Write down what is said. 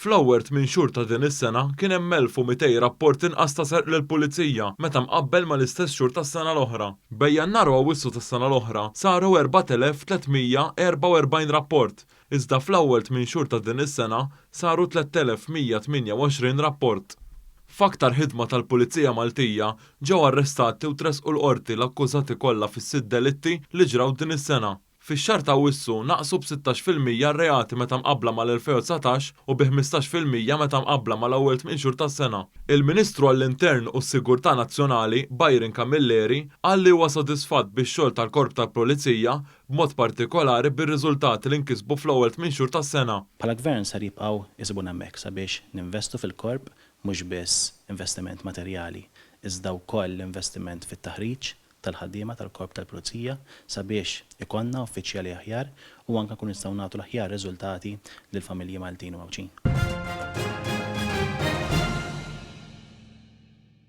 Fl-ewwel tminn xhur ta' din is-sena kien hemm 1,200 rapport inqas ta' serq lill-Pulizija meta mqabbel mal-istess xhur tas-sena l-oħra. Bejn Jannar u Awwissu tas-sena l-oħra saru 4,344 rapport, iżda fl-ewwel tminn xhur ta' din is-sena saru 3,128 rapport. F'aktar ħidma tal-Pulizija Maltija ġew arrestati u tressqu l-Qorti l-akkużati kollha fis-sitt delitti li ġraw din is-sena. Fix-xahar ta' Awwissu naqsu b'16% r-reati meta mqabbla mal-2019 u bi 15% meta mqabbla mal-ewwel tminn xhur tas-sena. Il-Ministru għall-Intern u s-Sigurtà Nazzjonali, Byron Camilleri, qal li huwa sodisfatt bix-xogħol tal-Korp tal-Pulizija, b'mod partikolari bir-riżultati li nkisbu fl-ewwel tminn xhur tas-sena. Bħala Gvern ser jibqgħu jsibuna hemmhekk sabiex ninvestu fil-Korp mhux biss investiment materjali iżda wkoll investiment fit-taħriġ, tal-ħaddiema tal-Korp tal-Pulizija sabiex ikollna uffiċjali aħjar u anke nkunu nistgħu nagħtu l-aħjar riżultati lill-familji Maltin u Għawdxin.